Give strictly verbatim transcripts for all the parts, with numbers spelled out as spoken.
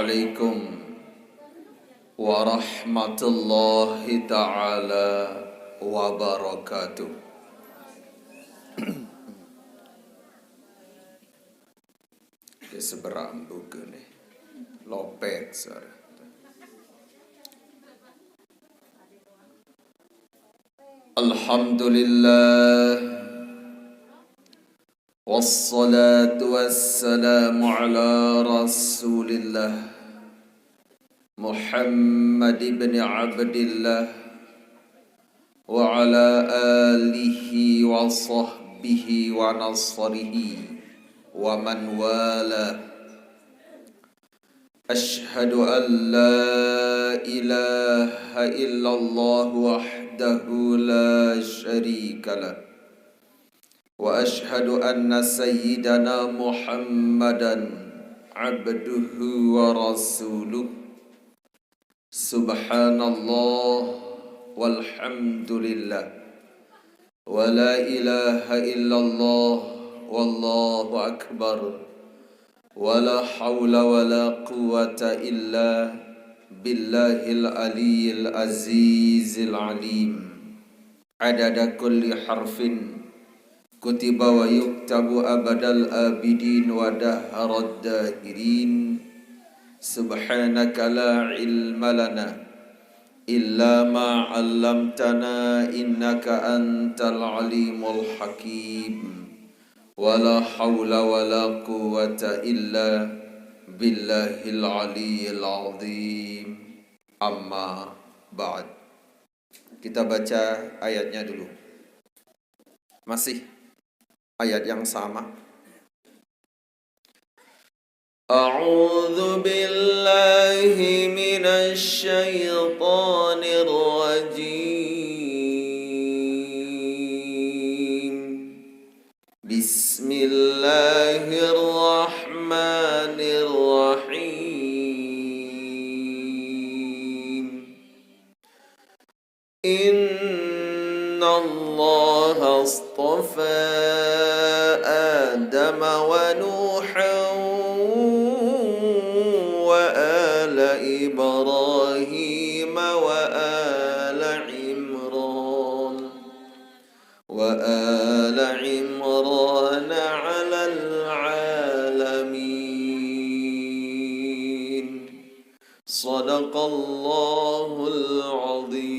Assalamualaikum warahmatullahi taala wabarakatuh. Dia seberang buku nih. Lopet, saudara. Alhamdulillah. Wassalatu wassalamu ala Rasulillah Muhammad ibn Abdillah wa ala alihi wa sahbihi wa nasrihi wa man wala. Ashhadu an la ilaha illallah wahdahu la sharika lah. Wa ashhadu anna sayyidana Muhammadan abduhu wa rasuluh. Subhanallah walhamdulillah. Wa la ilaha illallah wallahu akbar. Wa la hawla wa la quwwata illa billahil aliyyil azizil alim. Adada kulli harfin kutiba wa yuktabu abadal abidin wa daharad dahirin. Subhanaka la ilma lana illa ma 'allamtana innaka antal alimul hakim. Wa la haula wa la quwwata illa billahil aliyyil azim. Amma ba'd. Kita baca ayatnya dulu. Masih ayat yang sama. A'udzu billahi minasy syaithanir rajim. Bismillahirrahmanirrahim. إن الله اصطفى آدم ونوحا وآل إبراهيم وآل عمران وآل عمران على العالمين. Sadaqallahul azim.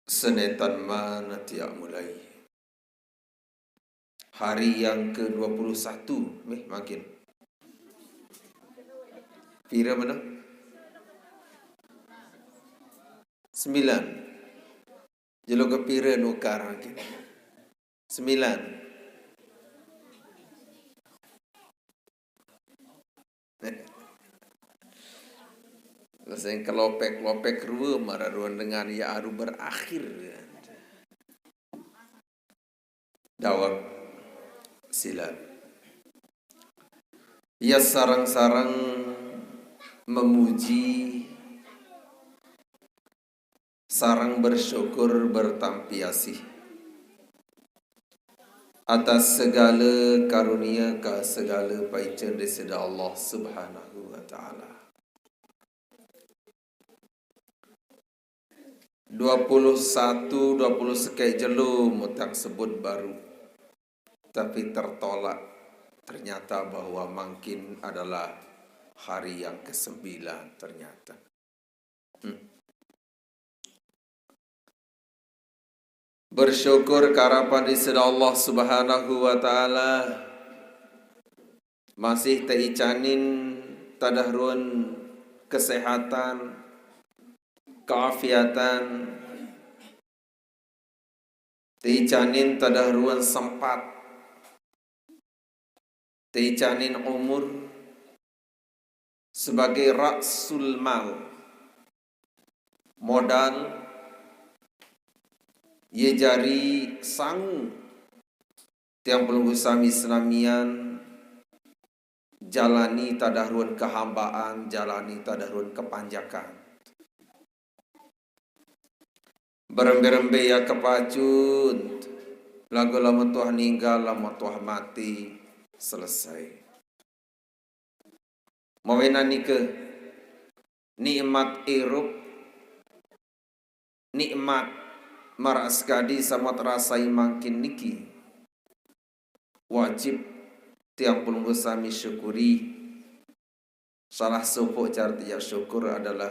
Senetan mana tiak mulai? Hari yang kedua puluh satu, meh, makin. Pira mana? Sembilan. Jelo ke pira nukar makin? Sembilan. Sing kelopek-lopek rua marah ruan dengan ia aru berakhir. Dawak sila. Ia sarang-sarang memuji, sarang bersyukur bertampiasih atas segala karunia ka segala paica dari Sida Allah Subhanahu wa Ta'ala. Dua puluh satu, dua puluh sekai jelo mutang sebut baru, tapi tertolak. Ternyata bahwa mangkin adalah hari yang kesembilan ternyata. Hmm. Bersyukur karapan di Sida Allah Subhanahu wa Ta'ala, masih teicanin tadah ruan kesehatan, keafiatan, teicanin tadah ruan sempat, teicanin umur sebagai rasul mal, modal, ia jari sangu tiang pelungguh sami senamian jalani tadah ruan kehambaan, jalani tadah ruan kepanjakan. Berembe-rembe ia kepacut, lagu lama tuah ninggal, lama tuah mati. selesai. Mawinan nike, nikmat irup, nikmat marak sekadi samot rasai mangkin niki wajib tiang pelungguh sami syukuri. Salah sopoq cara tiang syukur adalah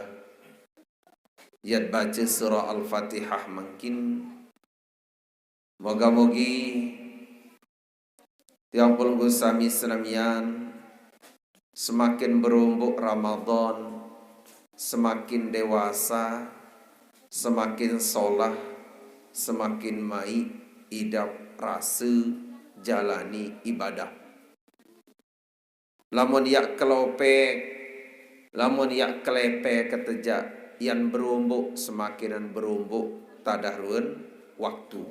yat bace surah Al-Fatihah mangkin. Moga-mogi tiang pelungguh sami senamian, semakin berombok Ramadan, semakin dewasa, semakin solah, semakin maik idap rase jalani ibadah. Lamun yak kelopek, lamun yak kelepe ketejak, yan berombok semakinan berombok tadah ruen waktu.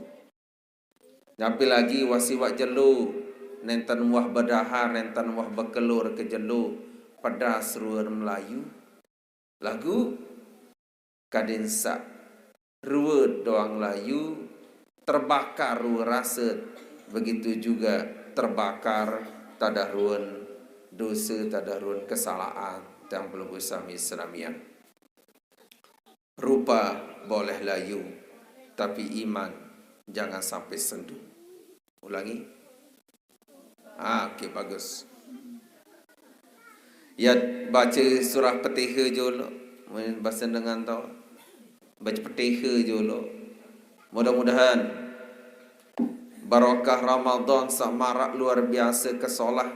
Napi lagi wah siwak jelo, nenten wah bedahar, nenten wah bekelur ke jelo, pedas ruen Melayu. Lagu kadin sak rue doang layu, terbakar rue raset, begitu juga terbakar tadah ruen dose, tadah ruen kesalahan, tiang pelungguh sami senamian. Rupa boleh layu, tapi iman jangan sampai sendu. Ulangi. Ah, okey, bagus. Ya, baca surah Fatihah jolo. Mun bahasa dengan tau. Baca Fatihah jolo. Mudah-mudahan barokah Ramadan samarak luar biasa kesolah.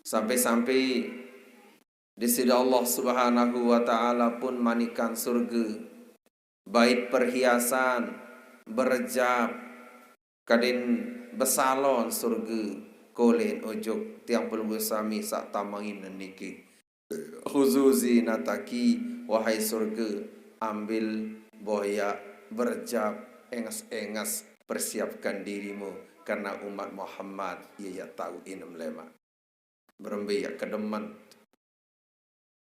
Sampai-sampai di sida Allah Subhanahu wa Ta'ala pun manikan surga, bait perhiasan, berjab, kadin besalon surga, kolen ojok tiang pelungguh sami sak tamain niki. Khuzu zinataki, wahai surga, ambil boyak berjab, enges-enges, persiapkan dirimu karena umat Muhammad, iya ya tahu inem lemak. Berembe yak kedemen.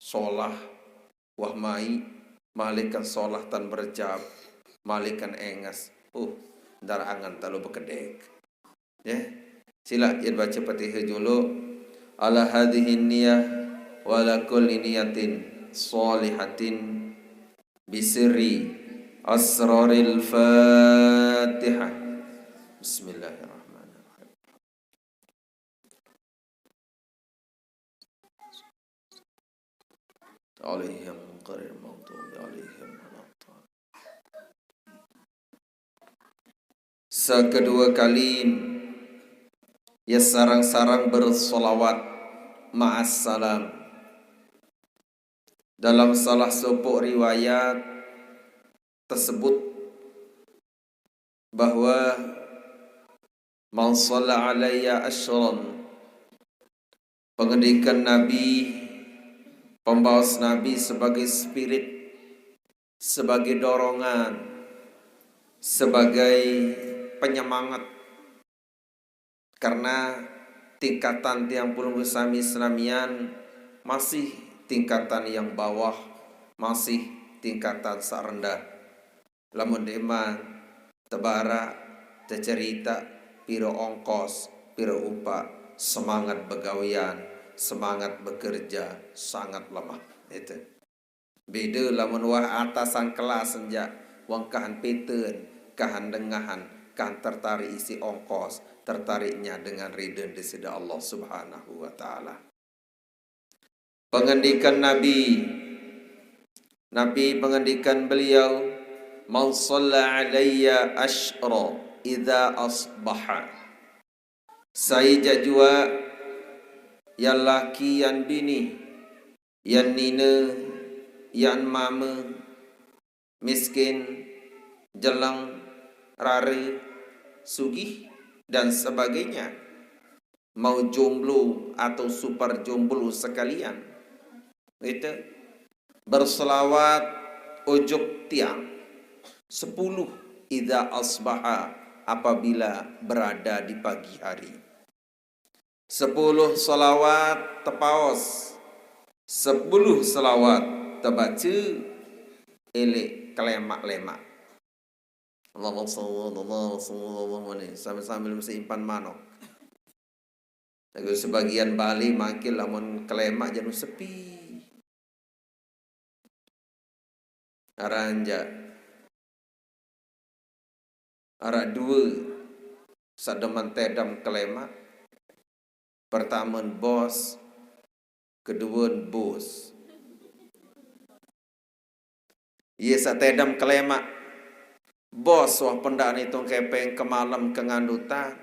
Solah, wah mai, malikan solah tan berjab, malikan enges. Uh, ndar angen talu bekedek. Ya. Sila ya baca Fatihah jolo. Ala hadhihi niyah wa ala kulli niyatin sholihatin bisirri asraril Fatihah. Bismillahirrahmanirrahim. Alaihim ghairil maghdubi alaihim waladdallin. Sekedua kali, ya sarang-sarang bersolawat ma'as salam. Dalam salah sopok riwayat tersebut bahwa man shalla alayya asyran, pengendikan Nabi, pembaos Nabi sebagai spirit, sebagai dorongan, sebagai penyemangat. Karena tingkatan tiang pelungguh sami senamian masih tingkatan yang bawah, masih tingkatan sak rendah. Lamun deman, tebarak, tecerita, piro ongkos, piro upah, semangat begawian, semangat bekerja sangat lemah. Itu. Beda lamun wah atasan kelas enjak, wong kahan peten, kahan dengahan, kahan tertarik isi ongkos, tertariknya dengan ridha di sida Allah Subhanahu wa Ta'ala. Pengendikan Nabi, Nabi pengendikan beliau, "Man shalla alayya asyra idza asbaha." Sai jak jua, yan laki, yan bini, yan nine, yan mame, miskin, jeleng, rare, sugih, dan sebagainya, mau jomblo atau super jomblo sekalian, gitu. Berselawat ojok tiang sepuluh idza asbaha, apabila berada di pagi hari. Sepuluh selawat tepaos, sepuluh selawat tebaca, elek kelemak-lemak. Allahumma shalli ala Muhammad, sambil-sambil mesti impan manok. Lagu sebagian Bali mangkin lamun kelemak janu sepi. Aranjak. Araq due saq demen tedem kelemaq. Pertamen bos, keduean bos. Ie saq tedem kelemaq, bos wah pendaq nitung kepeng kemalem kengandutan,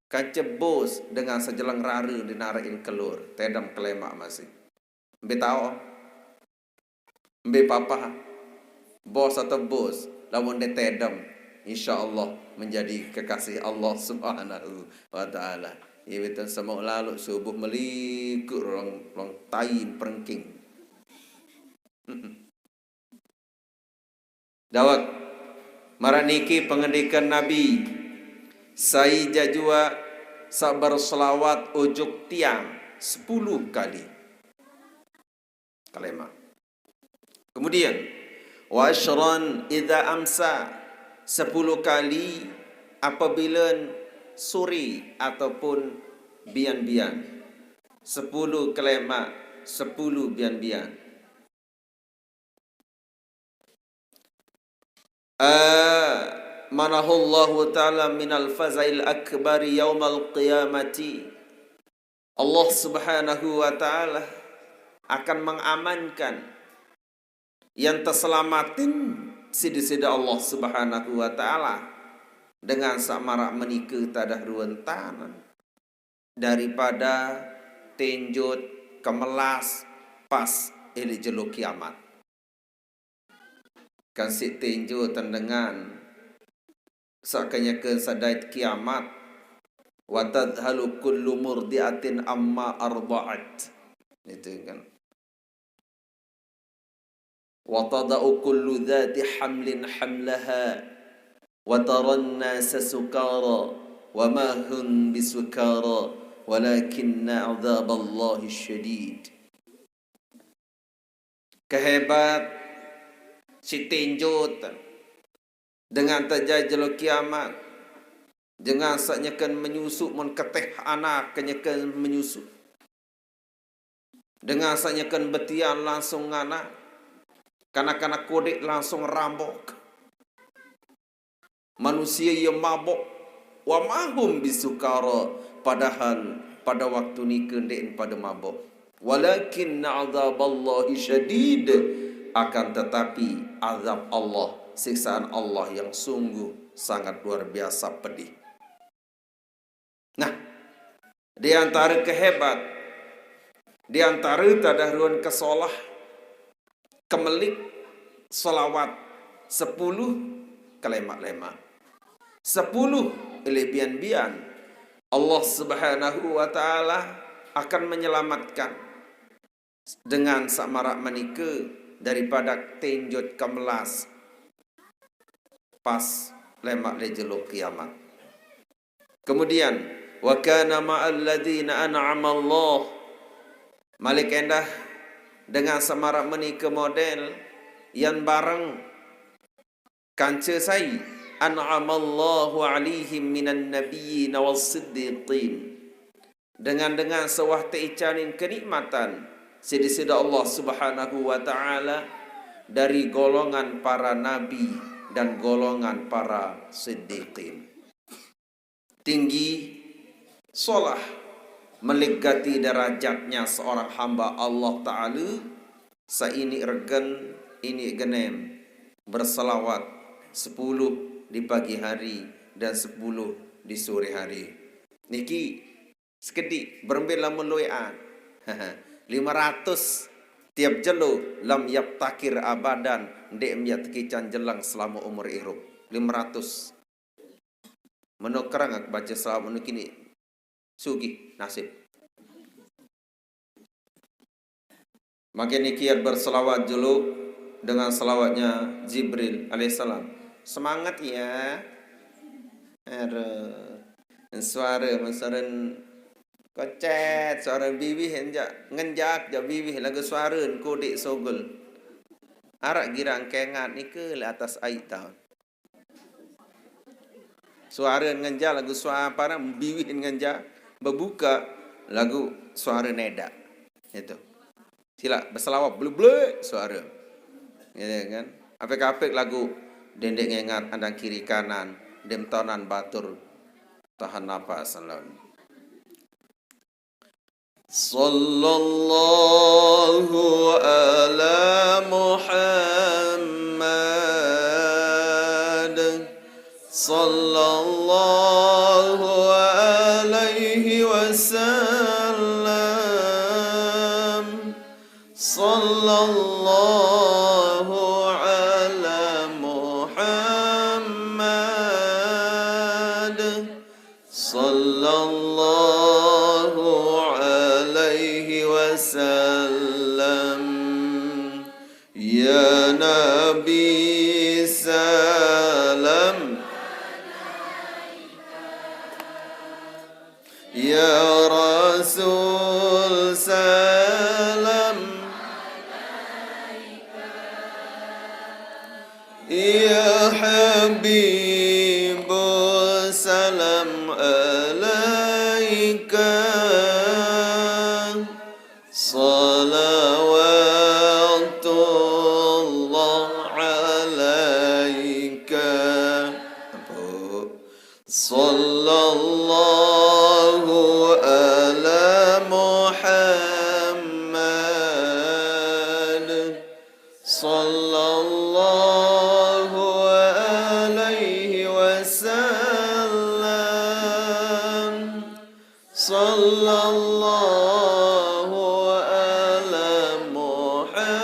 kance bos dengan sejeleng rare dinaraqin kelor, tedem kelemaq masih. Mbe taoq? Mbe papah? Bos atau bos? Lamun ndeq tedem, insyaallah menjadi kekasih Allah Subhanahu wa Ta'ala. Iwiten semauq laloq subuh meliku rong, rong tain perengking. Dawek. Maraq niki pengendikan Nabi, sai jajuaq saq berselawat ujuk tiang sepuluh kali. Kelemaq. Kemudian, wa asyran idza amsa, sepuluh kali apabila sore ataupun bian-bian. Sepuluh kelemaq, sepuluh bian-bian. Amanahullahu ta'ala minal fazail akbari yaumal qiyamati. Allah Subhanahu wa Ta'ala akan mengamankan yang teselamatin side-side Allah Subhanahu wa Ta'ala dengan saq maraq menike tadah ruen tanan daripada tenjot kemelas pas eleq jelo kiamat. Kan siq tenjotan dengan saq kenyeken saq dait kiamat, wa tadhalu kullu murdi'atin amma arda'at. Itu kan. Wa tada'u kullu dzati hamlin hamlaha, wa taran nasa sukara, wa ma hum bisukara, walakinna adzaballahi syadid. Kehebat siq tenjot dengan tajai jelo kiamat, dengan saq nyeken menyusuq, mun keteh anak kenyeken menyusuq. Dengan saq nyeken betian langsung nganak, kanak-kanak kodeq langsung rambok. Manusie ie mabok, wa ma hum bisukara, padahal pade waktu nike ndeqne pade mabok. Walakinna adzaballahi syadid, akan tetapi azab Allah, siksaan Allah yang sungguh sangat luar biasa pedih. Nah, di antare kehebat, di antare tadah ruen kesolah, kemelik selawat sepuluh kelemaq-lemaq. Sepuluh eleq bian-bian. Allah Subhanahu wa Ta'ala akan menyelamatkan dengan saq maraq menike daripada tenjot kemelas pas lemaq leq jelo kiamat. Kemudian, wa kana ma'al ladzina an'amallah. Malik endah dengan saq maraq menike model, yan bareng kance sai an'amallahu alaihim minan nabiyyin was siddiqin. Dengan-dengan saq wah teicanin kenikmatan siq Deside Allah Subhanahu wa Ta'ala dari golongan para nabi dan golongan para siddiqin. Tinggi solah melik gati derajatnya seorang hamba Allah Ta'ala, saq iniq regen, iniq genem, berselawat sepuluh di pagi hari dan sepuluh di sore hari. Niki sekediq, berembe lamun lueqan? Lime ratus tiap jelo, lam yabtakir abadan, ndeq miaq tekican jeleng selame umur irup. Lime ratus. Meno kereng bace selawat meno kini. Sugih nasib. Make niki yaq berselawat juluq dengan selawatnya Jibril alaihissalam. Semangat ya. Aduh. Suare mesaren kocet, suare biwih enjak, ngenjak jaq biwih lagu suare kodeq sogel. Araq girang kengat nike leq atas aiq taun. Suare ngenjak lagu suare parang biwih ngenjak bebuka. Lagu suara neda. Itu. Sila beselawap, blek-blek suara. Ya kan? Apik-apik lagu dendek ngengat andang kiri kanan, dem tonan batur, tahan napas, salon. صلى الله على محمد، صلى الله عليه وسلم، صلى الله على محمد، صلى الله عليه وسلم. يا نبي سلام، يا رسول سلام، يا حبيب سلام عليك، صلوات الله عليك. صلى الله على محمد، صلى الله عليه وسلم، صلى الله على محمد،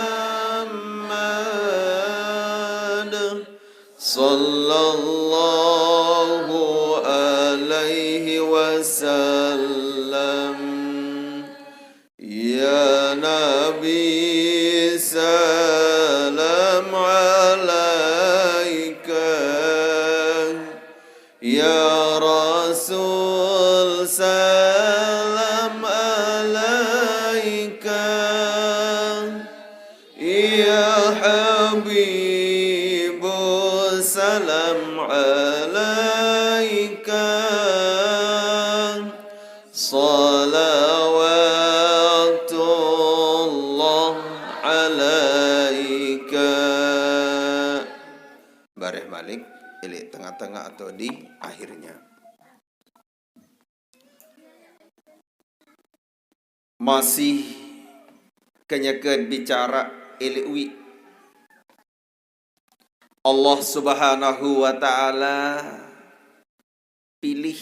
صلى الله عليه وسلم. يا نبي سلام عليك، يا رسول سلام عليك، يا حبيب سلام عليك، صلوات الله عليك. Bareh malik, ilik tengah-tengah atau di akhirnya. Masih kenyeken bicara ilik wi. Allah Subhanahu wa Ta'ala pilih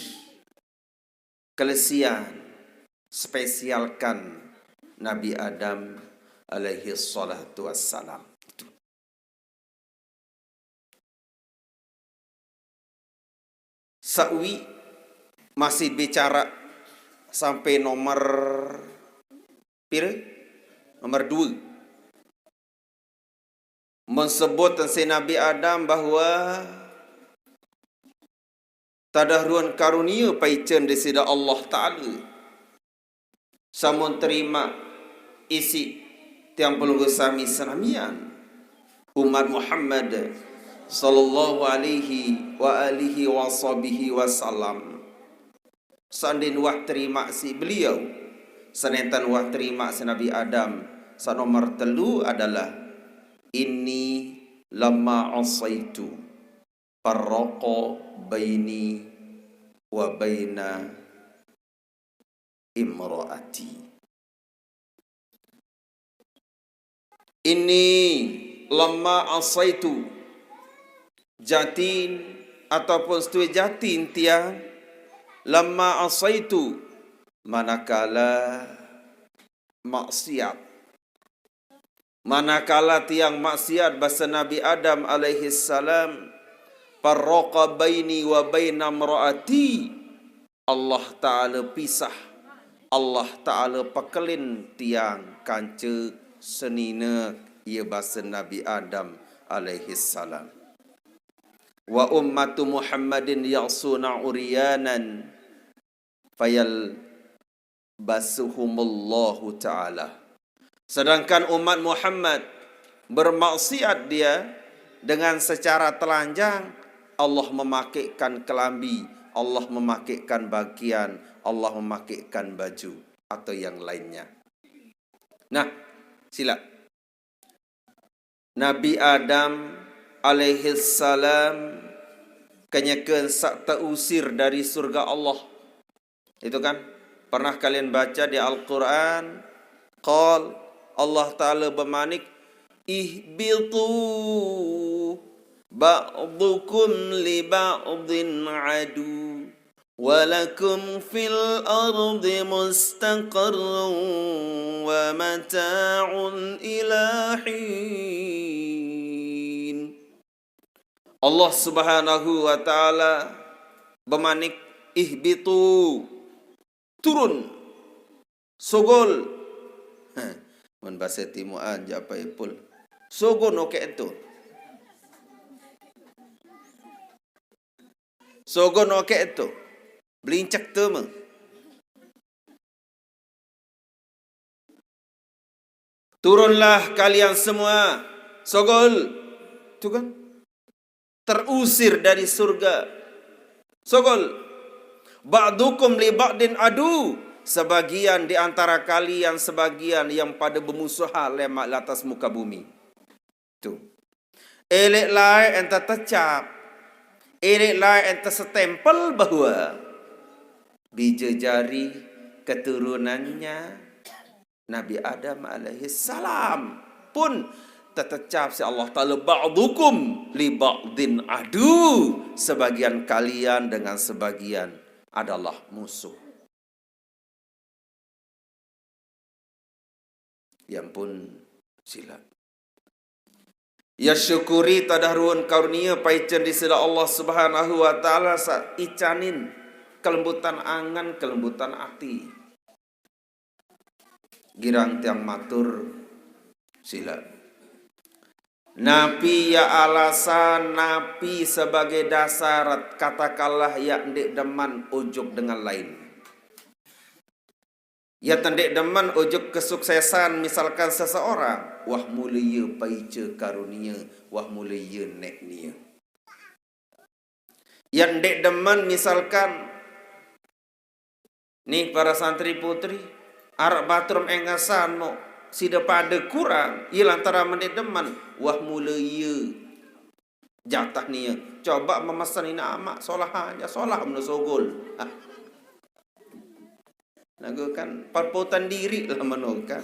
kelesian, spesialkan Nabi Adam alaihi salatu wassalam. Sawi masih bicara sampai nomor pira? Nomor dua. Mensebut si Nabi Adam bahwa tadah ruan karunia paicen di sida Allah Ta'ala. Samun terima isi tiang pelungguh sami senamian umat Muhammad sallallahu alaihi wa alihi wa sahbihi wasallam. Sandin wah terima si beliau, sanentan wah terima si Nabi Adam. Sa nomor telu adalah inni lama asaitu farraqa baini wa baina imraati. Inni lama asaitu, jatin ataupun setui jatin tiang, lama asaitu, manakala maksiat. Manakala tiang maksiat, basa Nabi Adam alaihi salam, farraqa baini wa baina imraati, Allah Ta'ala pisah, Allah Ta'ala pekelin tiang kanca senina, iya basa Nabi Adam alaihi salam. Wa ummatu Muhammadin ya'suna uryanan fayalbasuhumullahu ta'ala. Sedangkan umat Muhammad bermaksiat dia dengan secara telanjang, Allah memakaikan kelambi, Allah memakaikan bagian, Allah memakaikan baju. atau yang lainnya. Nah, sila. Nabi Adam alaihissalam kenyakeun sa terusir dari surga Allah. Itu kan pernah kalian baca di Al-Quran. Qal, Allah Ta'ala bermanik, "Ihbitu ba'dukum li ba'din adu, walakum fil ardi mustaqarrun wa mata'un ila hin." Allah Subhanahu wa Ta'ala bermanik, "Ihbitu, turun, sogol." Heh, mun bahasa Timuan, ja apa ipul? Sogol oke itu. Sogol oke itu. Belincek tu mah. "Turunlah kalian semua, sogol." Itu kan? Terusir dari surga. Sogol. "Ba'dukum li ba'din adu." Sebagian di antara kalian, sebagian yang pada bermusuhan lemak atas muka bumi. Tuh. Elek lae ente tecap. Elek lae ente setempel bahwa bija jari keturunannya Nabi Adam alaihissalam pun tetecap si Allah Ta'ala, "Ba'dukum li ba'din adu." Sebagian kalian dengan sebagian adalah musuh. Ya ampun, sila. Ya syukuri tadah ruhun karunia paican di sila Allah Subhanahu wa Ta'ala sa icanin kelembutan angan, kelembutan ati. Girang tiang matur, sila. Napi ya alasan, napi sebagai dasar, katakanlah ya ndeq demen ojok dengan lain. Ya tendeq demen ojok kesuksesan misalkan seseorang, wah mula iye paice karunie, wah mula iye neq nie. Ya ndeq demen misalkan, nih para santri putri, araq batur mengesan mo, side pade kurang, iye lantaran mendeq demen, wah mula iye jatah nie. Coba memesan inaq amaq, solah aja, solah meno sogol. Laguq kan perpotan diriq lah meno kan.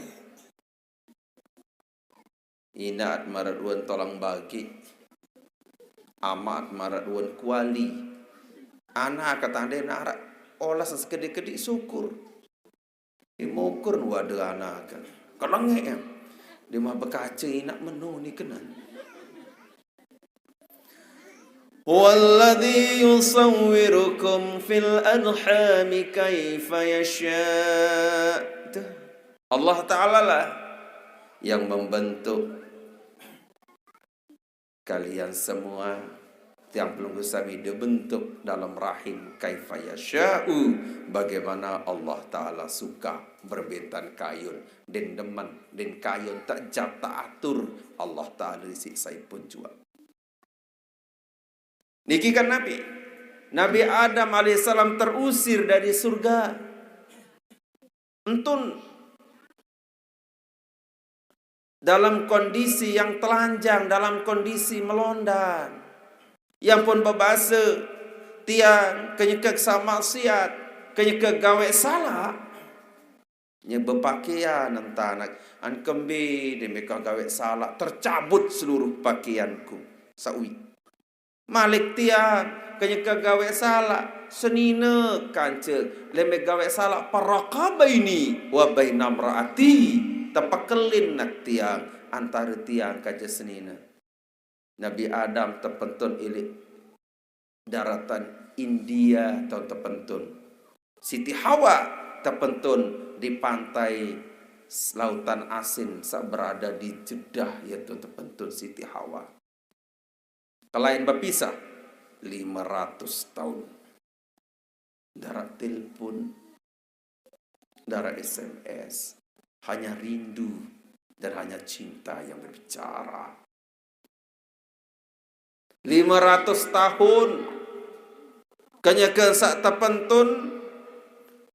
Inaq maraq duen tolang bagiq. Amaq maraq duen kuali. Anak ketande naraq olas sekediq-kediq syukur. Imukur wade anak. Kelengeq ya. Dia mah bekace inaq meno ni kenan. "Huwallazi yusawwirukum fil arhami kaifa yasha." Tuh. Allah Ta'ala lah yang membentuk kalian semua, tiang pelungguh sami dibentuk dalam rahim kaifa yasha'u, bagaimana Allah Ta'ala suka, berbentan kayun, den demen, den kayun, tak jatah atur Allah Ta'ala siq saipun juaq. Niki kan Nabi. Nabi Adam alaihissalam terusir dari surga. Entun dalam kondisi yang telanjang, dalam kondisi melondan. Yang pun bebase, tiang kenyeke saq maksiat, kenyeke gaweq salaq. Nyebe pakaian entanak, an kembe de mekah gaweq salaq, tercabut seluruh pakaianku. Sawi. Malik tiang, kenyeke gaweq salaq, senine kance, leme gaweq salaq, farraqa baini wa baina imraati, tepekelin nak tiang, antare tiang kance senine. Nabi Adam tepentun ilik daratan India taun tepentun. Siti Hawa tepentun di pantai Lautan Asin saq berada di Jeddah, yaitu tepentun Siti Hawa. Kelain bepisah lime ratus taun. Ndaraq telepon, ndaraq S M S, hanya rindu dan hanya cinta yang berbicara. Lime ratus tahun kenyeke saq tepentun,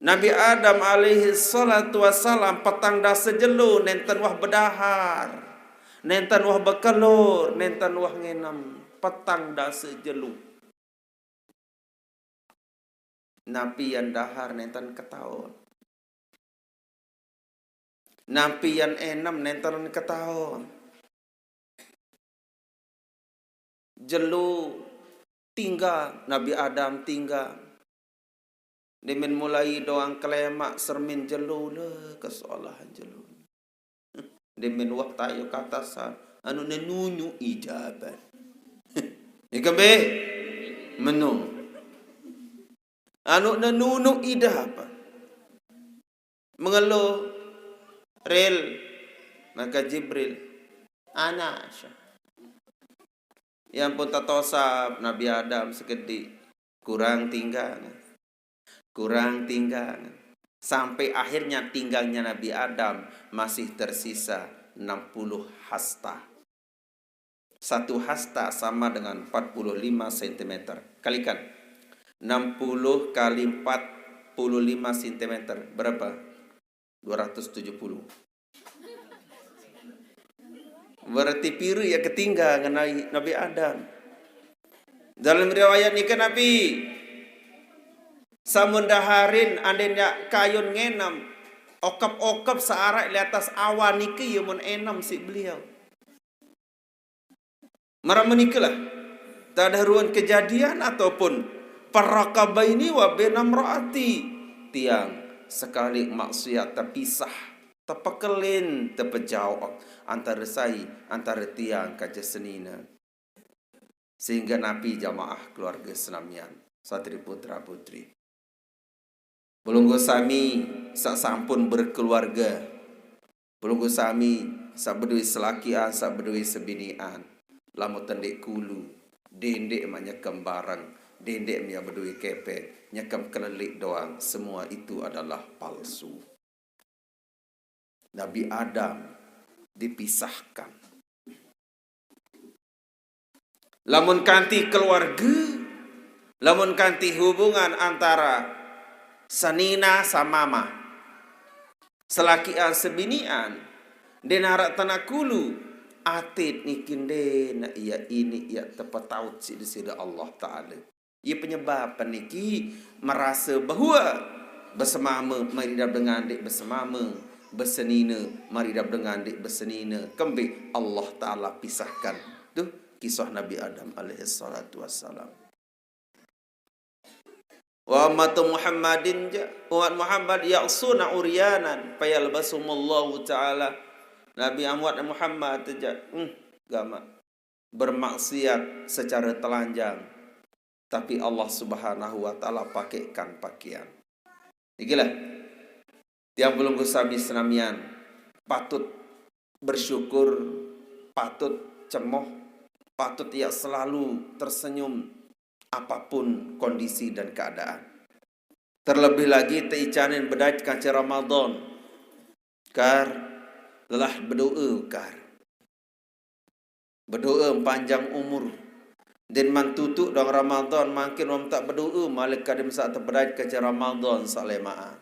Nabi Adam alaihi salatu wassalam petang dasa jelo nenten wah bedahar, nenten wah bekelor, nenten wah ngenem. Petang dasa jelo. Napi yan dahar nenten ketaon. Napi yan enem nenten ketaon. Jelo tinggal, Nabi Adam tinggal. Demen mulai doang kelemak sermin jelo le kesolahan jelo. Demen wah tayo katasan, anu nenunyu idaban. Ikembe menu. Anu nenunu idaban. Mengelo rel maka Jibril. Anak. Yang pun tatosap Nabi Adam segede. Kurang tinggal. Kurang tinggal. Sampai akhirnya tinggalnya Nabi Adam masih tersisa enam puluh hasta. Satu hasta sama dengan empat puluh lima sentimeter. Kalikan. Enam puluh kali empat puluh lima sentimeter. Berapa? Dua ratus tujuh puluh. Berarti pira ya ketinggal ngenai Nabi Adam. Dalam riwayat nika Nabi, samun daharin anden ya kayun ngenem, okep-okep searak di atas awan niki ya mun enem si beliau. Mara menikalah tadah ruan kejadian ataupun farraqa baini wa baina imraati, tiang sekali maksiat terpisah, tepekelin, tepejaok antara sai, antara tiang kaja senina. Sehingga napi jamaah keluarga senamian, satri putra putri. Pelungguh sami sak sampun berkeluarga. Pelungguh sami sak bedui selakian, sak bedui sebinian. Lamun tendek kulu, dendek mak nyekem bareng, dendek mia bedui kepeng, nyekem kelelik doang, semua itu adalah palsu. Nabi Adam dipisahkan. Lamun kanti keluarga, lamun kanti hubungan antara senina samama, selakian sebinian, den arak tanak kulu, atit nikin dena iya ini iya tepetaut si Desida Allah Ta'ala. Iya penyebab niki merasa bahwa besemama maridap dengan dek besemama, besenina maridap dengan dek besenina. Kembe Allah Ta'ala pisahkan. Tuh kisah Nabi Adam alaihi salatu wassalam. Wa ummatu Muhammadin, ja, umat Muhammad ya'suna uryanan fayalbasumullahu ta'ala. Nabi amat Muhammad, ja, hmm, gama bermaksiat secara telanjang, tapi Allah Subhanahu wa Ta'ala pakaikan pakaian. Ikilah tiang pelungguh sami senamian patut bersyukur, patut cemoh, patut ya selalu tersenyum apapun kondisi dan keadaan. Terlebih lagi teicanin bedait kaca Ramadan. Kar, lelah berdoa, kar. Berdoa panjang umur. Den mantutuk dong Ramadan, makin wam tak berdoa, malik kadem sak tebedait kaca Ramadan sak lemaan.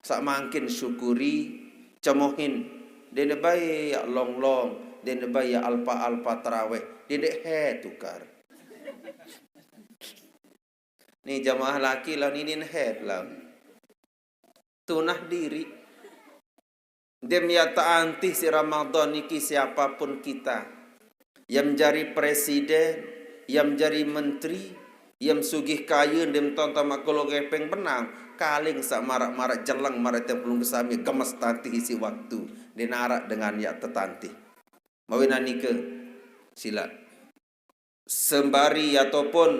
Sak mangkin syukuri, cemohin. Dene bae ya long-long, dene bae ya alpa-alpa taraweh, dene he tukar. Nih jamaah laki lah ninin head lah. Tunah diri. Dem ya taantih si Ramadan niki siapapun kita. Yang menjadi presiden, yang menjadi menteri, yang sugih kaya, dem tonton makolo gepeng benang, kaling sak marak-marak jeleng marak tiang pelungguh sami gemes tantih isi waktu. Dinarak dengan ya tetantih. Mawinan nika sila. Sembari ataupun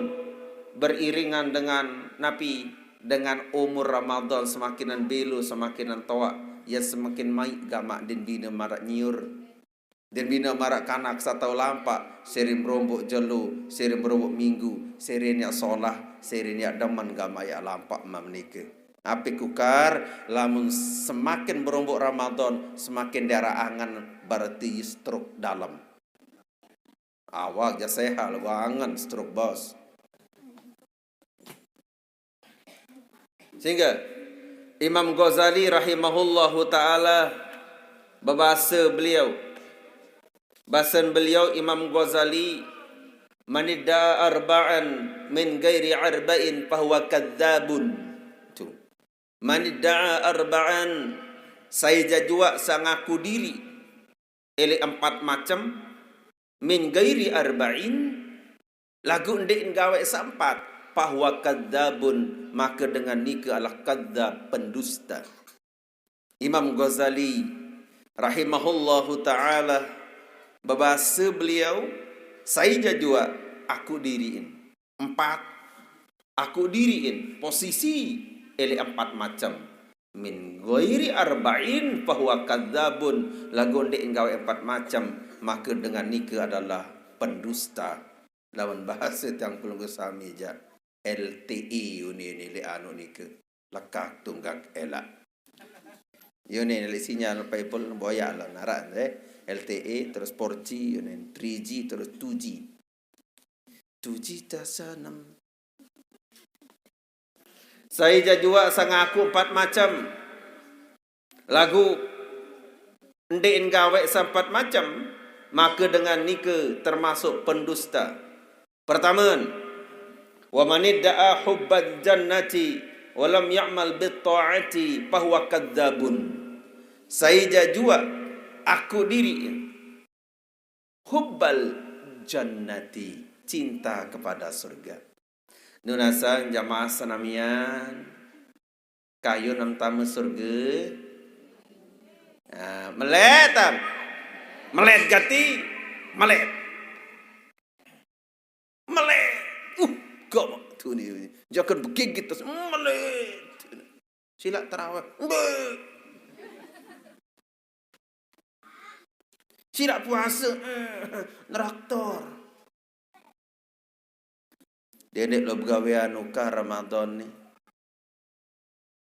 beriringan dengan napi, dengan umur Ramadan semakinan belo, semakinan toak, ya semakin maik gamak din bina marak nyiur. Din bina marak kanak satau lampak, sering merombok jelo, sering merombok minggu, sering ya solah, sering ya demen gamak ya lampak mam nika. Api kukar, lamun semakin merombok Ramadan, semakin daerah angen berarti stroke dalam. Awak ja sehat, wangen stroke bos. Sehingga Imam Ghazali rahimahullahu taala, babasa beliau, basan beliau Imam Ghazali, "Manidda'a arba'an min ghairi arba'in fahuwa kadzabun." Tu. "Manidda'a arba'an," sai jajua sangaku diri, ele empat macam, "min ghairi arba'in," lagu ndeq gawe saempat, "fahuwa kadzabun," maka dengan nike adalah kadzab, pendusta. Imam Ghazali rahimahullahu taala, babasa beliau, "Sai jajua aku diriin empat, aku diriin posisi ele empat macam. Min ghairi arba'in fahuwa kadzabun," lagu ndeq gawe empat macam, maka dengan nike adalah pendusta. Lawan bahasa tiang pelungguh sami jaq, L T E uni, uni le anu nike. Lekak tunggak elak. Yo ne, le sinyal paipul boyak lah naran, eh. L T E, terus four G, yo ne, three G, terus two G. Two G tasanem. Sai jajua sangaku empat macam. Lagu ndeq gawe saempat macam, maka dengan nike termasuk pendusta. Pertama, "Wa manidda'a hubbal jannati wa lam ya'mal bit ta'ati fahuwa kadzabun." Sai jajua aku diri hubbal jannati, cinta kepada surga. Nunasang jamaah senamian, kayun nem tame surga. Ah, melet am. Melet gati, melet. Melet. Uh, gamaq tu ni. Jangan begigit terus. Melet. Silaq terawih. Mbek. Silaq puase. Eh, neraktor. Dendeq lo begawean ukah Ramadan ni.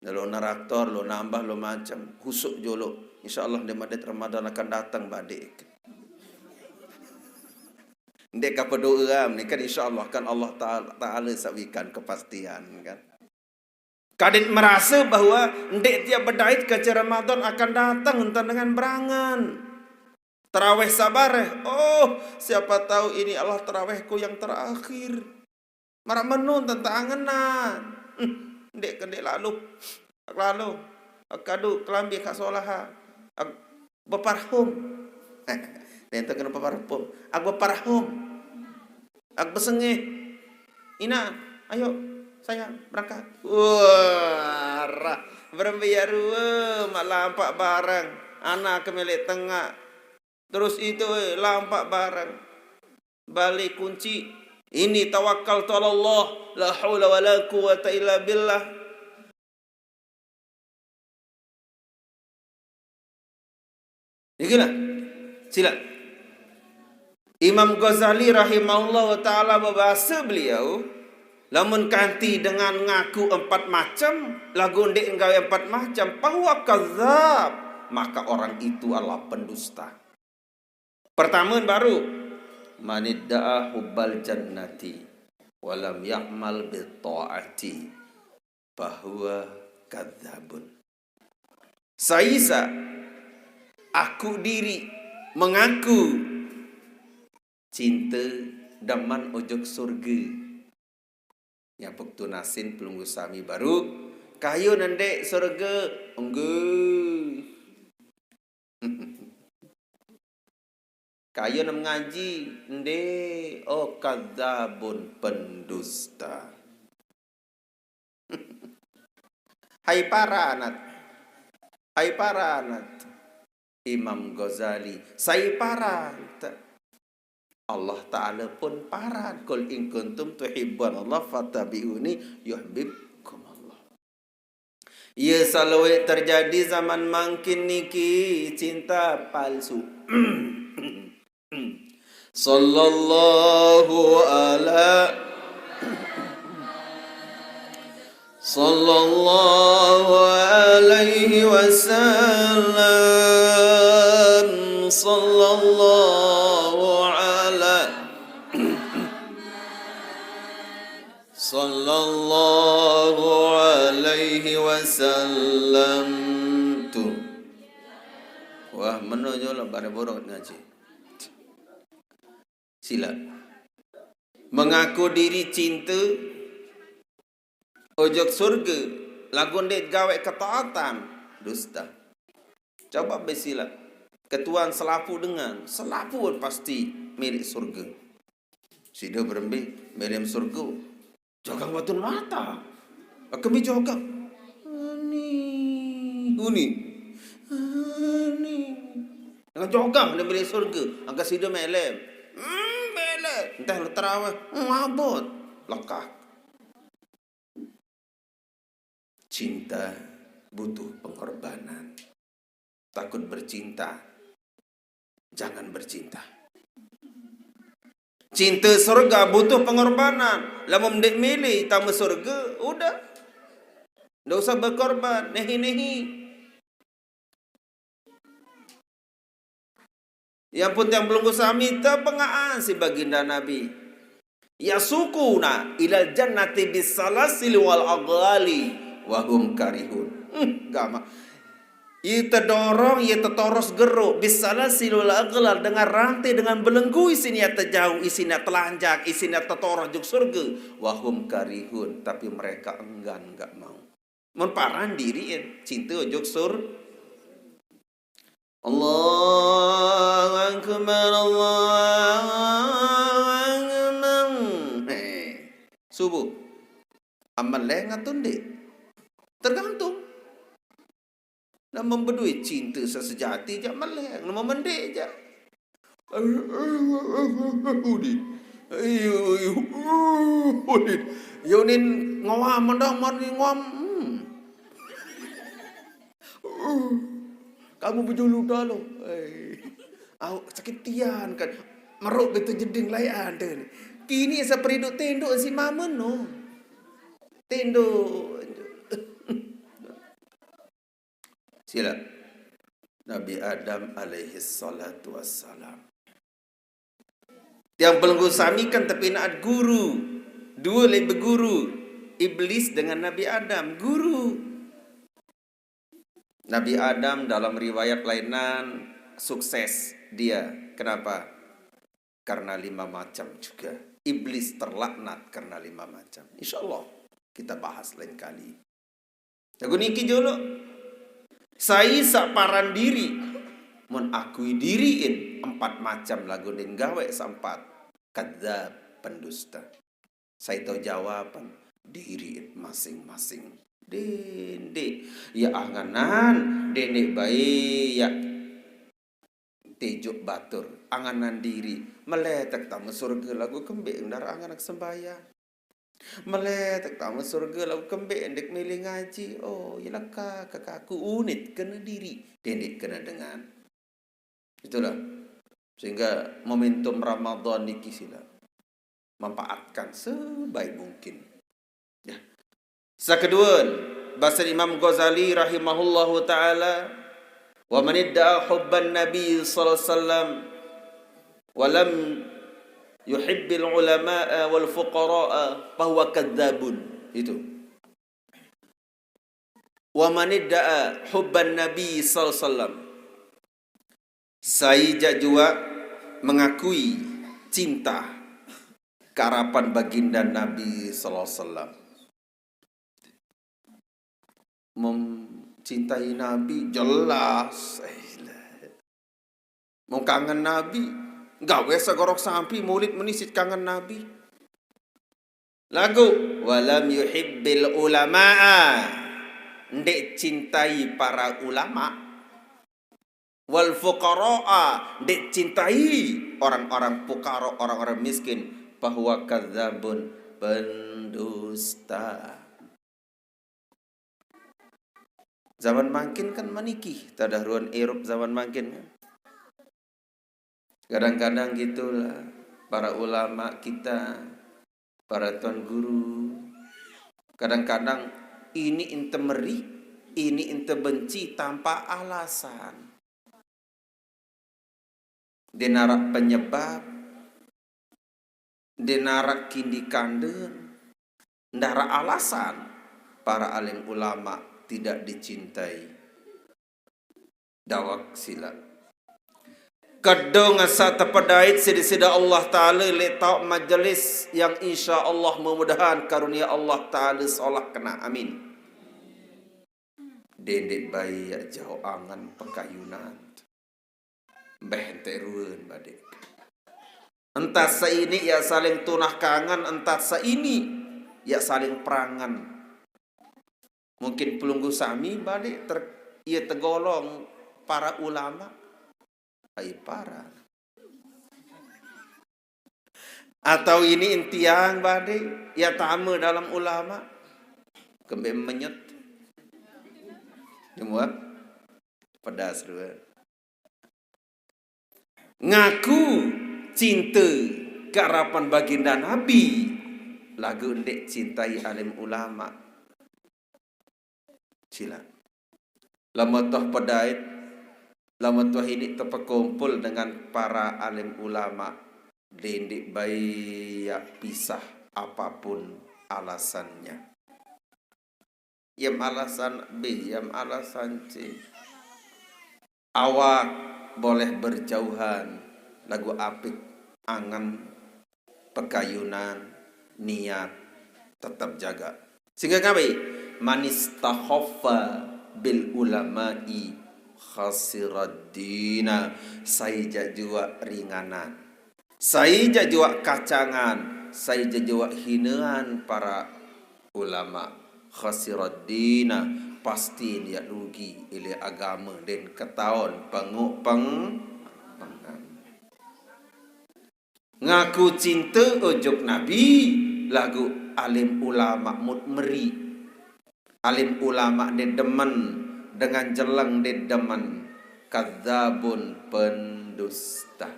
Lo neraktor, lo nambah, lo macem. Husuk jolo. Insyaallah ndeq medet Ramadan akan dateng badeq. Ndeq kapa doa am, ni kan insyaallah kan Allah Taala, Taala saq wikan kepastian kan. Kadin merase bahwa ndeq tiap bedait kance Ramadan akan dateng entan dengan berangen. Terawih sabareh. Oh, siapa tahu ini adalah terawihku yang terakhir. Maraq menu tentang angenan. Hmm, ndeq ke ndeq lalo. Lalo. Kadu kelambi kaq solaha. Ak-, beparfum. Nente kene beparfum. Ak beparfum. Ak besengeh. Ina, ayo, sayang, berangkat. Wah, rah. Berembe ya rue, maq lampaq bareng. Anak ke meleq tengaq. Terus itu, eh, lampaq bareng. Bale kunci. Ini tawakkaltu 'ala Allah, la haula wala quwwata illa billah. Niki lah. Silaq. Imam Ghazali rahimahullahu taala bebase beliau, lamun kanti dengan ngaku empat macem, laguq ndeq gawe empat macem, fahuwa kadzab, maka orang itu adalah pendusta. Pertame baruq, manidda'a hubbal jannati wa lam ya'mal bit ta'ati fahuwa kadzabun. Sai saq aku diri mengaku cinte demen ojok surge. Nyapuk tunasin pelungguh sami baruq, kayun ndeq surge, engge. Kayun ngaji, ndeq, oh, kadzabun, pendusta. Hai paranat. Hai paranat. Imam Ghazali, sai paranat. Allah Ta'ala pun paran. "Qul in kuntum tuhibbunallah fattabi'uni yuhibbukumullah." Ye, saq lueq terjadi zaman mangkin niki, cinta palsu. Sallallahu ala, sallallahu alaihi wasallam, sallallahu ala, sallallahu alaihi alaihi wasallam. Tuh. Wah, meno jolo bare borok ngaji. Sila. Mengaku diri cinta ojok surga, lagu ndeq gaweq ketaatan, dusta. Coba be sila. Ketuan selapuq dengan, selapuq pasti milik surga. Side berembe milik surga. Jogang batun mata. Kemi jogang. Ani. Uni. Ani. Dengan jogang ndeq milik surga. Angkat side melem. Hmm, melem. Entah lu terawih. Hmm, abot. Lekak. Cinta butuh pengorbanan. Takut bercinta, jangan bercinta. Cinta surga butuh pengorbanan. Lamun ndeq mele tame surga, udah. Ndeq usah berkorban, nehi-nehi. Yang penting belungguh sami tepengaqan siq Baginda Nabi. Yasukuna ilal jannati bisalasil wal aghlali wa hum karihun. Hmm, gamaq. Ie tedorong, ie tetoros gero, bisalasil wal aghlal, dengan rantai, dengan belenggu, isin ie tejauq, isin ie telanjang, isin ie tetoros ojok surga. Wa hum karihun, tapi mereka enggan, enggak mau. Mun paran diriqin, cinte ojok sur-, Allahu Akbar, Allahu Akbar. Heh. Subuh. Amal lengah tu ndeq? Tergantung. Nah, membedoe cinte saq sejati jaq meleng, nah, mendeq jaq. Udin. Iyo, iyo. Udin. Yo, unin ngoam, mendang mani ngoam. Hmm. Kamu bejulu dalo. Eh. Au, sakit tian kan. Meruk beto jeding layan den. Kini seperiduq tendok si mama no. Tendok. Sila. Nabi Adam alaihi salatu wassalam. Tiang pelungguh sami kan tepinaqan guru. Due leq beguru. Iblis dengan Nabi Adam. Guru. Nabi Adam dalam riwayat lainan sukses dia. Kenapa? Karena lima macam juga. Iblis terlaknat karena lima macam. Insya Allah kita bahas lain kali. Lagu niki jolo. Sai saq paran diriq. Mun akui diriqin empat macam laguq ndeq gaweq saq empat. Kadzab, pendusta. Sai tao jawaban diriqin masing-masing. Dendeq. Ya anganan, dendeq bae, ya tejoq batur. Anganan diriq. Meleteq tame surge laguq kembeq ndaraq anganan sembahyang. Meleteq tame surge laguq kembeq ndeq mele ngaji. Oh, ye lekaq kekaku unit kene diriq, dendeq kene dengan. Itulah. Sehingga momentum Ramadan niki sila manfaatkan sebaik mungkin. Ya. Saq kedue, base Imam Ghazali rahimahullahu ta'ala, "Wa man idda'a hubban Nabi sallallahu alaihi wasallam wa lam yuhibbil ulama'a wal fuqara'a fahuwa kadzdzabun." Itu. "Wa man idda'a hubban Nabi sallallahu alaihi wasallam." Sai jaq juaq mengakui cinta karapan Baginda Nabi sallallahu alaihi wasallam. Mencintai Nabi jelas. Eh, lah. Mau kangen Nabi, gawe segorok sampi mulid meni siq kangen Nabi. Laguq, "Wa lam yuhibbil ulama'a." Ndeq cintai para ulama. "Wal fuqara'a," ndeq cintai orang-orang pukara, orang-orang miskin. "Fahuwa kadzdzabun," pendusta. Zaman mangkin kan meniki, tadah ruan irup zaman mangkin kan. Kadang-kadang gitulah para ulama kita, para tuan guru. Kadang-kadang ini ente meri, ini ente benci tanpa alasan. Ndeq naraq penyebab, ndeq naraq kindi kanden, ndeq araq alasan. para alim ulama tidak dicintai. Dawak sila. Kedung asa tepedait sida-sida Allah Ta'ala leq taoq majelis yang insya Allah memudahan karunia Allah Ta'ala solah kena. Amin. Dendeq bae yaq jauq angen pekayunan. Mbeh ente ruen badeq. Entat seiniq yaq saling tunah kangen, entat seiniq yaq saling perangen. Mungkin pelungguh sami badeq ter-, ie tegolong para ulama. Ai para. Atau ini intiang badeq, yaq tame dalem ulama. Kembe menyet. Nemu ah? Pedas due. Ngaku cinte kearapan baginda Nabi, laguq ndeq cintai alim ulama. Silaq. Lamun toh pedait, lamun toh iniq tepekumpul dengan para alim ulama, dendeq bae yaq pisah apapun alasannya. Yem alasan B, yem alasan C. Awak boleh berjauhan, laguq apik angen, pekayunan, niat, tetep jagaq. Sehingge ngape? "Man istakhaffa bil ulama'i khasirad dina." Sai jaq juaq ringanan. Sai jaq juaq kacangan, sai jaq juaq hinean para ulama, khasirad dina, pasti yaq rugi ileq agame, ndeqn ketaon penguq peng-, pengan. Ngaku cinte ojok Nabi, laguq alim ulama mut meri. Alim ulama ndeq demen, dengan jeleng ndeq demen, kadzabun, pendusta.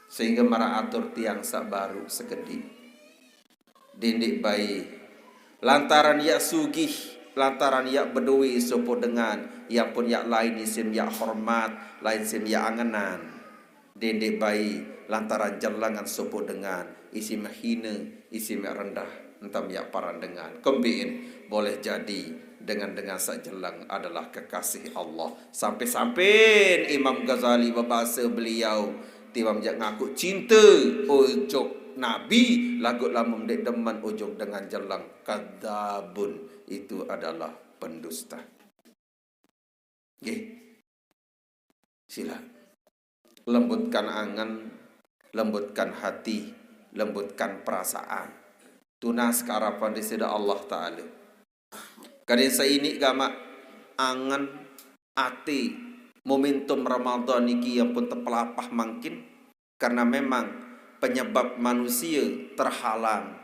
Sehingge maraq atur tiang saq baruq sekediq. Dendeq bae. Lantaran yaq sugih, lantaran yaq bedoe sopoq dengan, yaq pun yaq lain isim yaq hormat, lain isim yaq angenan. Dendeq bae lantaran jelengan sopoq dengan, isim hine, isim rendah, entam yaq paran dengan. Kembeqn boleh jadi dengan-dengan saq jeleng adalah kekasih Allah. Sampai-sampai Imam Ghazali bebase beliau, tiwam jaq ngaku cinte ojok Nabi, laguq lamun ndeq demen ojok dengan jeleng, kadzabun, itu adalah pendusta. Nggih. Silaq. Lembutkan angen, lembutkan hati, lembutkan perasaan. Tunas kearapan Deside Allah Ta'ala. Kadin seiniq gamaq angen, ate, momentum Ramadan niki ampun tepelapah mangkin, karena memang penyebab manusie terhalang,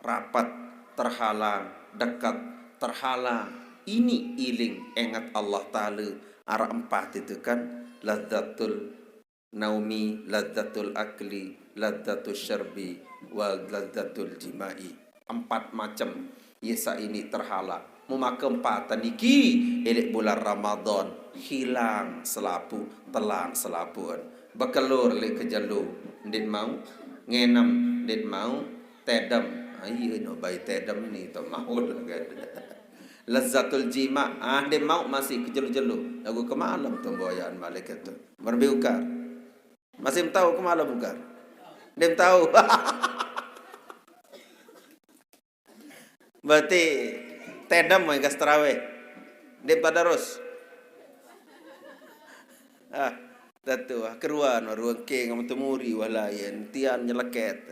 rapet, terhalang, deket, terhalang. Ini iling enget Allah Ta'ala araq empat itu kan, ladzatul naumi, ladzatul akli, ladzatul syarbi, wa ladzatul jima'i. Empat macem. Ie saq iniq terhalang. Memake empatan niki, ileq bulan Ramadan, hilang selapuq, telang selapuqn. Bekelor leq kejelo, ndeq mauq, ngenem, ndeq mauq, tedem. Ah, ie no bae tedem ni, to mauq. Lazzatul jima, ah, ndeq mauq masih kejelo-jelo. Laguq kemalem to mboyaqn malik to. Merbe ukar. Masih tao kemalem ukar? Ndeq tao. Berarti tedem wah engkas terawih. Ndeq tadarus. Ah, tetu, ah, keruan, wah ruengking, amun temuri, wah lain, tian nyeleket.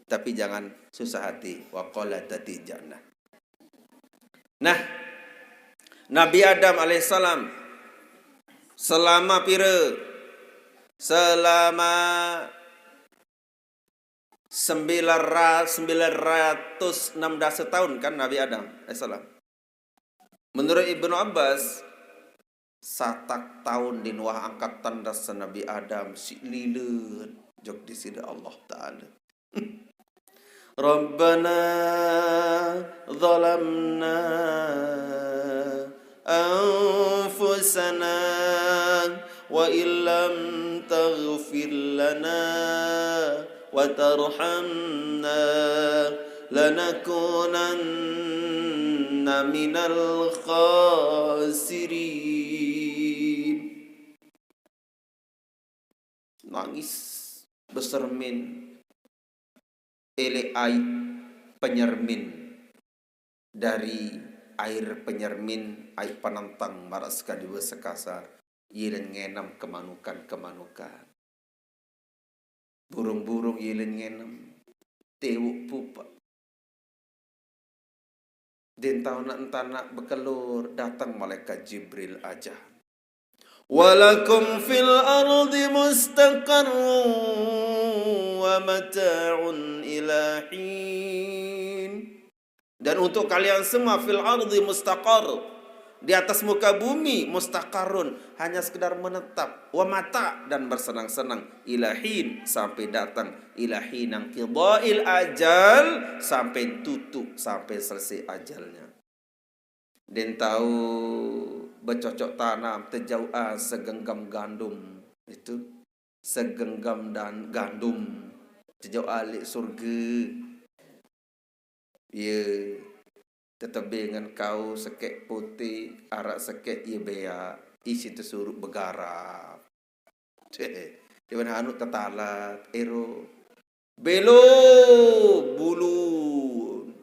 Tapi jangan susah hati. Wa qala tati jannah. Nah, Nabi Adam alaihissalam selama pire? Selama sembilan ra-, sembilan ratus enam belas tahun kan Nabi Adam alaihissalam. Menurut Ibnu Abbas, satak taun din wah angkat tandas Nabi Adam siq lile jok Deside Allah Ta'ala. Rabbana zalamna anfusana wa illam taghfir lana wa tarhamna lanakunanna minal khasirin. Nangis besermin. Ele ai penyermin. Dari air penyermin, ai penentang, maraq sekadi base kasar. Yeleng ngenem kemanukan-kemanukan. Burung-burung yeleng ngenem. Tewuk pupa. Den tau nak entanak bekelur, dateng malaikat Jibril aja. Walakum fil ardi mustaqarrun wa mata'un ila hin. Dan untuk kalian semua fil ardi mustaqar, di atas muka bumi, mustaqarrun, hanya sekedar menetap, wa mata, dan bersenang-senang, ila hin, sampai datang, ila hin inqidha'il ajal, sampai tutup, sampai selesai ajalnya. Den tau becocok tanam, tejauhan segenggam gandum itu, segenggam dan gandum, tejauhan leq surge. Ye, tetebingen kau sekeq putih, araq sekeq ye beaq, isi tesuruq begarap. Dewen anu tetalet, ero. Belo bulun.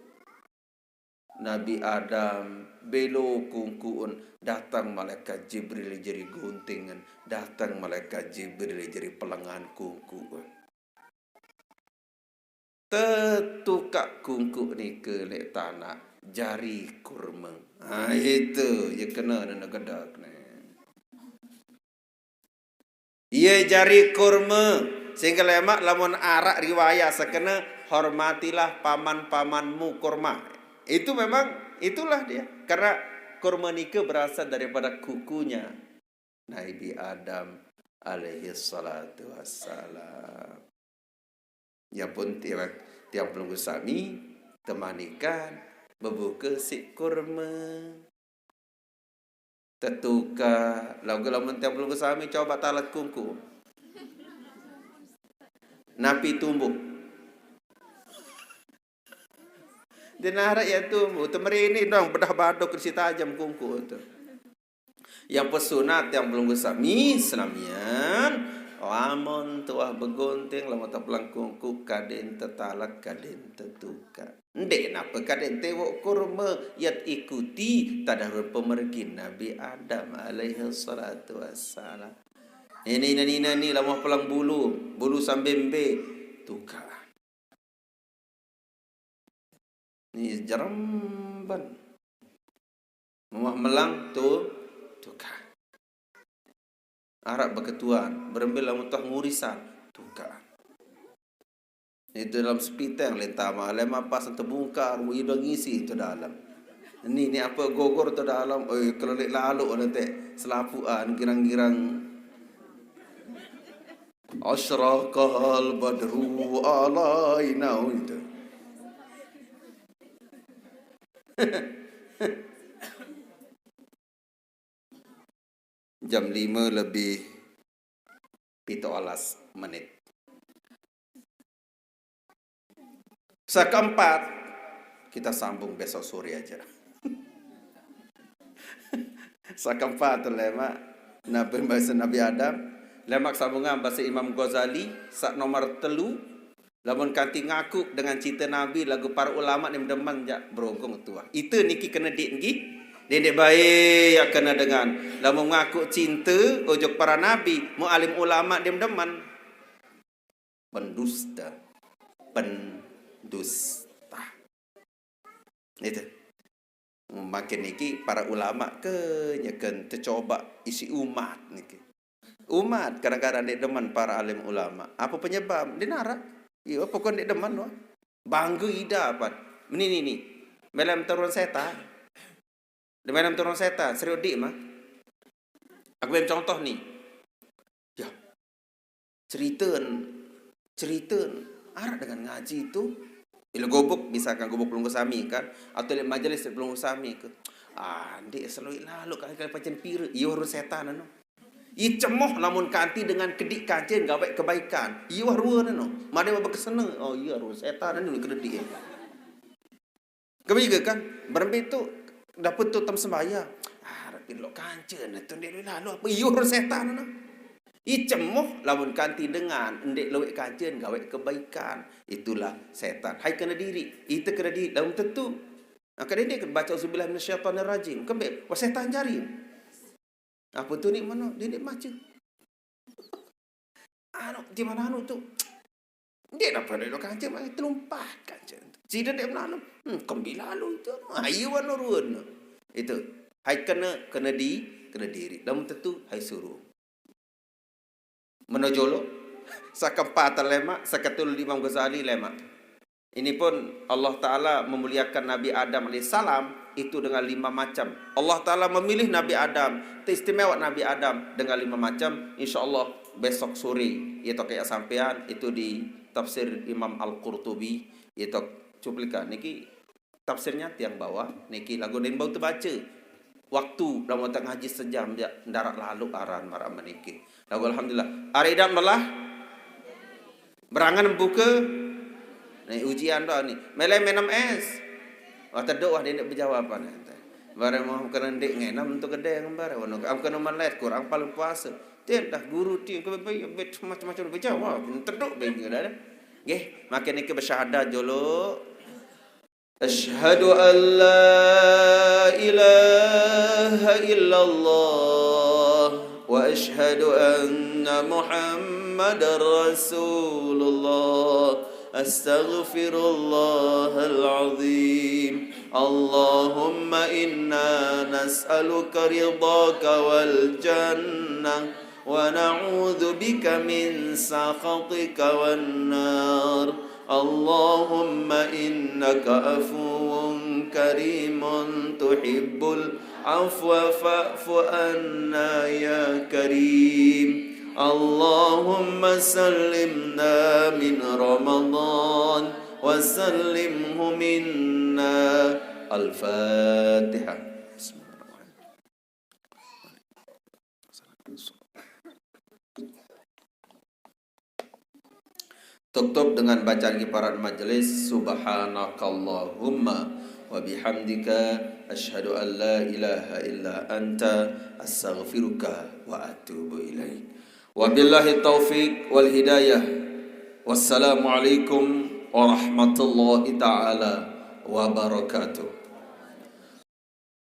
Nabi Adam, belo kungkuqen, dateng malaikat Jibril jari guntingen, dateng malaikat Jibril jari pelengan kungkuqen. Tetukaq kungkuq nike leq tanaq, jari kurme. Ah, itu, ye kene nene gedek ne. Iye jari kurme, sehingga lemaq lamun araq riwayat sekene, "Hormatilah paman-pamanmu," kurma. Itu memang, itulah dia. Karena kurma nike berasal daripada kukunya Nabi Adam alaihi salatu wassalam. Ya pun tiang, tiang pelungguh sami temanikan bebuke siq kurme. Tetukaq, laguq lamun tiang pelungguh sami coba talet kungkuq. Napi tumbuh? Ndeq naraq ye tumbuh, temeriniq doang, bedah badok kersi tajem kungkuq tu. Yang pesunat tiang pelungguh sami senamian, lamun tuah begunting, lamun tepeleng kungkuq, kadin tetalet, kadin tetukaq. Ndeq nape kadin tewok kurme, yat ikuti tadahulun pemergin Nabi Adam alaihi salatu wassalam. Ini, ini, ini, ini, lamun peleng bulu, bulu sambe mbe, tukaq. Ni jeremban. Muah melang tu, tukaq. Araq beketuan, berembe lamun tuah ngurisan, tukaq. Itu dalam sepiteng, lentama, lema pas tebungkar, mu ido ngisi tu dalam. Ni, ni ape gogor tu dalam, oi, kelelik lalu nanti selapuan, girang-girang. Asyraqal badru alaina, itu. Jam lime lebih pituq olas menit. Sekeempat, kita sambung besok sore aja. Sekeempat lemaq Nabi, base Nabi Adam, lemaq sambungan base Imam Ghazali, saq nomor telu, lamun kanti ngaku dengan cinte Nabi laguq para ulama ndeqm demen jaq berogong tuah. Ite niki kene diq nggih? Dendeq bae ya kene dengan. Lamun ngaku cinte ojok para nabi, mu alim ulama ndeqm demen. Pendusta. Pendusta. Itu. Makin niki para ulama ke nyeken tecoba isi umat niki. Umat kadang-kadang ndeq demen para alim ulama. Apa penyebab? Ndeq naraq. Iya, pokok ndeq demen wah. Bangge ida apan. Meni ni ni. Melem turun setan. Demen turun setan, serius dik mah. Aku bem contoh nih. Ya. Ceriten, ceriten. Araq dengan ngaji itu. Ila gubuk, misalkan gubuk pelungguh sami kan, atau ila majelis pelungguh sami ke. Ah, ndeq seluiq lalu kali-kali pacen pire. Iya urun setan anu. Iye cemoh lamun kanti dengan kediq kancen gaweq kebaikan. Iye wah ruen anu. Made wah bekeseneng. Oh iya, ruen setan anu kedediq. Kebige kan? Berembe tu Dapet tu tem sembahyang. Ah, tapi lok kancen tu ndeq lueq lalo. Apa iyo orang setan tu? Icemoh lamun kanti dengan ndeq lueq kancen gaweq kebaikan. Itulah setan. Hai kene diriq, ite kene diriq lamun tetu. Angkaq ndeq bace auzubillahi minasyaitonirrajim. Kembeq? Wah setan jari. Apa tu ni meno? Ndeq mace. Anu, di mana anu tu? Ndeq napa ndeq kancen, mari telumpah kancen. Side ndeq menanu. Hmm, kembeq lalo tu. Ayo anu ruen. Itu. Hai kene, kene di, kene diriq. Lamun tetu, hai suruq. Meno joloq, sekepatan lemaq, seketul Imam Ghazali lemaq. Ini pun Allah Ta'ala memuliakan Nabi Adam alaihissalam itu dengan lima macam. Allah Ta'ala memilih Nabi Adam, teristimewa Nabi Adam dengan lima macam. Insya Allah besok sore, itu kayak sampean, itu di tafsir Imam Al-Qurtubi, itu cuplikan. Niki tafsirnya tiang bawah, niki lagu den bau tebaca. Waktu lamun tak ngaji sejam, ya, ndaraq lalo aran maraq meniki. Lagu alhamdulillah. Are idap melah, berangen buke, nih ujian doang nih. Mele menem es. Wah, tedoq wah, dendeq bejawaban ente. Bare mau kena ndeq ngenem tu gedeng bare. Wono am kena melet kurang paling puasa. Tian dah guru tian ke be-, be-, macam-macam bejawab. Tedoq be dah. Nggih, makin niki besyahadat jolo. أشهد أن لا إله إلا الله وأشهد أن محمدا رسول الله. أستغفر الله العظيم. اللهم إنا نسألك رضاك والجنة ونعوذ بك من سخطك والنار. اللهم إنك عفو كريم تحب العفو فاعف عنا يا كريم. اللهم سلمنا من رمضان وسلمه منا. الفاتحة. Tutup dengan bacaan kifarat majelis, subhanakallahumma wa bihamdika, asyhadu an la ilaha illa anta, astaghfiruka wa atubu ilaik. Wabillahi taufiq wal hidayah. Wassalamualaikum warahmatullahi taala wabarakatuh.